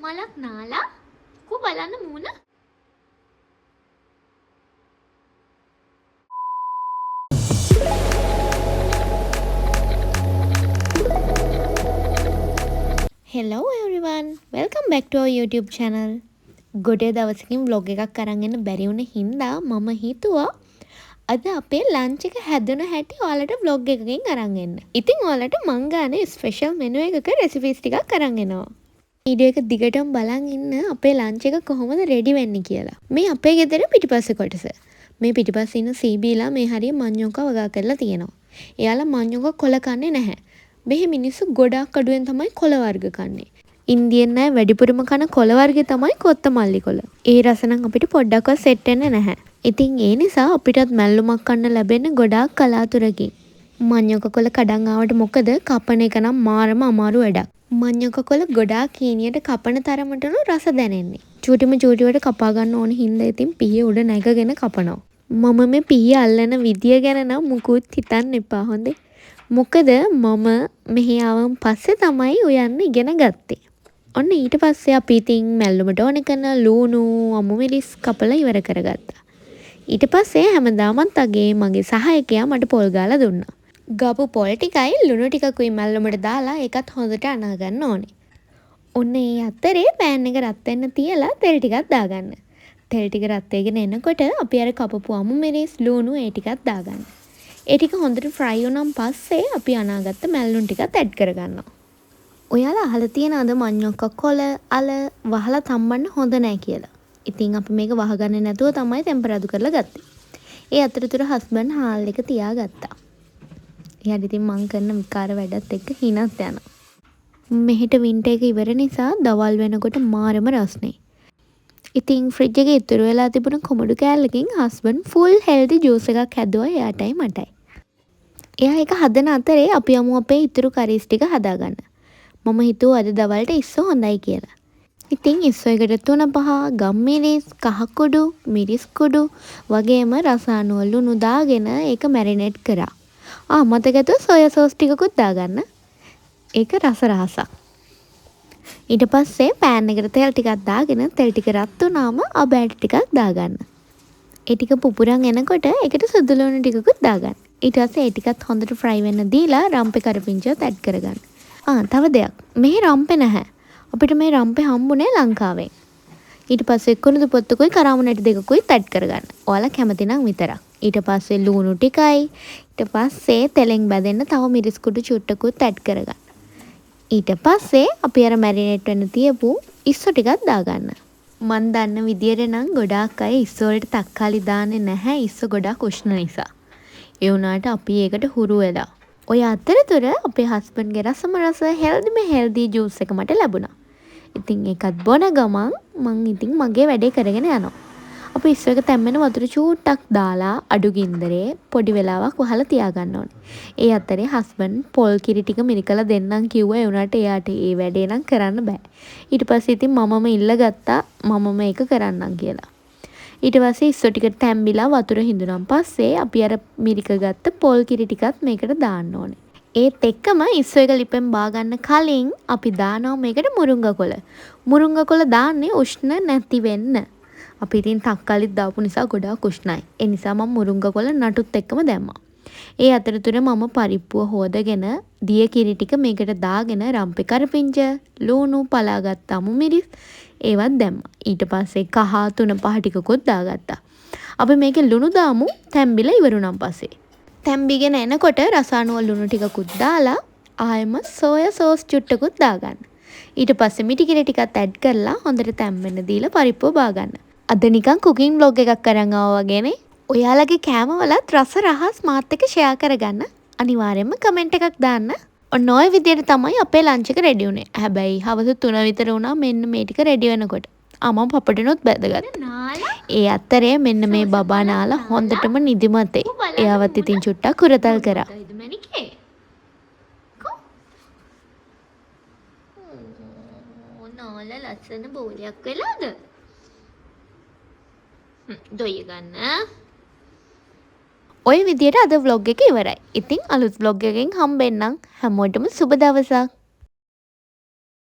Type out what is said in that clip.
මලක් නාලා කෝ බලන්න මූණ. Hello everyone, welcome back to our YouTube channel. ගොඩේ දවසකින් vlog එකක් අරන් එන්න බැරි වුණ හින්දා මම හිතුවා අද අපේ ලන්ච් එක හැදුන හැටි ඔයාලට vlog එකකින් අරන් එන්න. ඉතින් ඔයාලට මං ගානේ ස්පෙෂල් මෙනු එකක රෙසිපීස් ටිකක් අරන් එනවා. වීඩියෝ එක දිගටම බලන් ඉන්න අපේ ලන්ච් එක කොහොමද රෙඩි වෙන්නේ කියලා. මේ අපේ ගෙදර පිටිපස්ස කොටස. මේ පිටිපස්සේ ඉන්න සීබීලා මේ හරිය මඤ්ඤොක්කා වගා කරලා තියෙනවා. එයාලා මඤ්ඤොක්කා කොළ කන්නේ නැහැ. මෙහි මිනිස්සු ගොඩාක් අඩුවෙන් තමයි කොළ වර්ග කන්නේ. ඉන්දියන් අය වැඩිපුරම කන කොළ වර්ගය තමයි කොත්තමල්ලි කොළ. ඒ රස නම් අපිට පොඩ්ඩක්වත් සෙට් වෙන්නේ නැහැ. ඉතින් ඒ නිසා අපිටත් මැල්ලුමක් කන්න ලැබෙන්නේ ගොඩාක් කලාතුරකින්. මඤ්ඤොක්ක කොළ කඩන් ආවට මොකද කපන එක නම් මාරම අමාරු වැඩක්. මඤ්ඤොක්ක කොළ ගොඩාක් හීනියට කපන තරමටලු රස දැනෙන්නේ. චූටිම චූටිවට කපා ගන්න ඕන හින්දා ඉතින් පිහිය උඩ නැගගෙන කපනවා. මම මේ පිහිය අල්ලන විදිය ගැන නම් මුකුත් හිතන්න එපා හොඳේ. මොකද මම මෙහි ආවන් පස්සේ තමයි උයන්න ඉගෙන ගත්තේ. ඔන්න ඊට පස්සේ අපි ඉතින් මැල්ලුමට ඕන කරන ලූණු අමු මිරිස් කපලා ඉවර කරගත්තා. ඊට පස්සේ හැමදාමත් වගේ මගේ සහායකයා මට පොල් ගාලා දුන්නා. ගාපු පොල් ටිකයි ලුණු ටිකකුයි මැල්ලුමට දාලා ඒකත් හොඳට අනා ගන්න ඕනේ. ඔන්න ඒ අතරේ පෑන් එක රත් වෙන්න තියලා තෙල් ටිකක් දාගන්න. තෙල් ටික රත් වෙගෙන එනකොට අපි අර කපපු අමු මිරිස් ලුණු ඒ ටිකත් දාගන්න. ඒ ටික හොඳට ෆ්‍රයි වුණාන් පස්සේ අපි අනාගත්ත මැල්ලුම් ටිකත් ඇඩ් කරගන්නවා. ඔයාලා අහලා තියෙනවද මඤ්ඤොක්ක කොළ අල වහලා තම්බන්න හොඳ නෑ කියලා. ඉතින් අපි මේක වහගන්නේ නැතුව තමයි තෙම්පරාදු කරලා ගත්තේ. ඒ අතරතුර හස්බන්ඩ් හාල් එක තියාගත්තා. එයාට ඉතින් මං කරන විකාර වැඩත් එක්ක හිනත් යනවා. මෙහෙට වින්ටර් එක ඉවර නිසා දවල් වෙනකොට මාරම රස්නේ. ඉතින් ෆ්‍රිජ් එකේ ඉතුරු වෙලා තිබුණ කොමඩු කෑල්ලකින් හස්බන්ඩ් ෆුල් හෙල්දි ජූස් එකක් හැදුවා එයාටයි මටයි. එයා ඒක හදන අතරේ අපි යමු අපේ ඉතුරු කරීස් ටික හදාගන්න. මම හිතුවා අද දවල්ට ඉස්සෝ හොඳයි කියලා. ඉතින් ඉස්සෝ එකට 3-5 ගම්මිරිස්, කහ කුඩු, මිරිස් කුඩු වගේම රස අනුව ලුණු දාගෙන ඒක මැරිනේට් කරා. මතක ඇතුව සෝයා සෝස් ටිකකුත් දාගන්න. ඒක රස රහසක්. ඊට පස්සේ පෑන් එකට තෙල් ටිකක් දාගෙන තෙල් ටික රත් වුණාම අබ ඇට ටිකක් දාගන්න. ඒ ටික පුපුරන් එනකොට ඒකට සුදු ලුණු ටිකකුත් දාගන්න. ඊට පස්සේ ඒ ටිකත් හොඳට ෆ්‍රයි වෙන්න දීලා රම්පේ කරපිංචත් ඇඩ් කරගන්න. තව දෙයක්. මෙහි රම්පේ නැහැ. අපිට මේ රම්පේ හම්බුනේ ලංකාවෙන්. ඊට පස්සේ කුරුඳු පොත්තකුයි කරාමු නැටි දෙකකුයිත් ඇඩ් කරගන්න. ඔයාලා කැමති නම් විතරක්. ඊට පස්සේ ලුණු ටිකයි ඊට පස්සේ තෙලෙන් බැදෙන්න තව මිරිස් කුඩු චුට්ටකුත් ඇඩ් කරගන්න. ඊට පස්සේ අපි අර මැරිනේට් වෙන්න තියපු ඉස්සෝ ටිකක් දාගන්න. මං දන්න විදියට නම් ගොඩාක් අය ඉස්සෝ වලට තක්කාලි දාන්නේ නැහැ ඉස්සෝ ගොඩාක් උෂ්ණ නිසා. ඒ වුණාට අපි ඒකට හුරු වෙලා. ඔය අතරතුර අපේ හස්බන්ඩ්ගේ රසම රස හෙල්දිම හෙල්දි ජූස් එක මට ලැබුණා. ඉතින් ඒකත් බොන ගමන් මං ඉතින් මගේ වැඩේ කරගෙන යනවා. අපි ඉස්සෝ එක තැම්බෙන වතුර චූට්ටක් දාලා අඩු ගින්දරේ පොඩි වෙලාවක් වහලා තියාගන්න ඕනේ. ඒ අතරේ හස්බන්ඩ් පොල් කිරි ටික මිරිකලා දෙන්නම් කිව්වා. ඒ වුණාට එයාට ඒ වැඩේ නම් කරන්න බෑ. ඊට පස්සේ ඉතින් මමම ඉල්ලගත්තා මමම ඒක කරන්නම් කියලා. ඊට පස්සේ ඉස්සෝ ටික තැම්බිලා වතුර හිඳුනන් පස්සේ අපි අර මිරික ගත්ත පොල් කිරි ටිකත් මේකට දාන්න ඕනේ. ඒත් එක්කම ඉස්සෝ එක ලිපෙන් බාගන්න කලින් අපි දානවා මේකට මුරුංග කොළ. මුරුංග කොළ දාන්නේ උෂ්ණ නැති වෙන්න. අපි ඉතින් තක්කාලිත් දාපු නිසා ගොඩාක් උෂ්ණයි. ඒ නිසා මම මුරුංග කොළ නටුත් එක්කම දැම්මා. ඒ අතරතුර මම පරිප්පුව හොදගෙන දිය කිරි ටික මේකට දාගෙන රම්පෙ කරපිංච, ලුණු, පලාගත්ත අමු මිරිස් ඒවත් දැම්මා. ඊට පස්සේ කහ 3-5 ටිකකුත් දාගත්තා. අපි මේකේ ලුණු දාමු තැම්බිලා ඉවර වුණාන් පස්සේ. තැම්බිගෙන එනකොට රස අනුව ලුණු ටිකකුත් දාලා ආයෙම සෝයා සෝස් චුට්ටකුත් දාගන්න. ඊට පස්සේ මිටි කිරි ටිකත් ඇඩ් කරලා හොඳට තැම්බෙන්න දීලා පරිප්පුව බාගන්න. අද නිකන් කුකින් ව්ලොග් එකක් අරන් ආවා වගේනේ. ඔයාලගේ කෑමවලත් රස රහස් මාත් එක්ක ෂෙයා කරගන්න. අනිවාර්යයෙන්ම කමෙන්ට් එකක් දාන්න. ඔන්න ඔය විදියට තමයි අපේ ලන්ච් එක රෙඩි වුණේ. හැබැයි හවස 3 විතර වුණා මෙන්න මේ ටික රෙඩි වෙනකොට. මම පපඩෙනුත් බැදගත්තා. ඒ අතරේ මෙන්න මේ බබා නාලා හොඳටම නිදිමතේ. එයාවත් ඉතින් චුට්ටක් හුරතල් කරා. නාලා ලස්සන බෝලයක් වෙලාද? දොయ్య ගන්න. ඔය විදියට අද ව්ලොග් එක ඉවරයි. ඉතින් අලුත් ව්ලොග් එකකින් හම්බෙන්නම්. හැමෝටම සුබ දවසක්.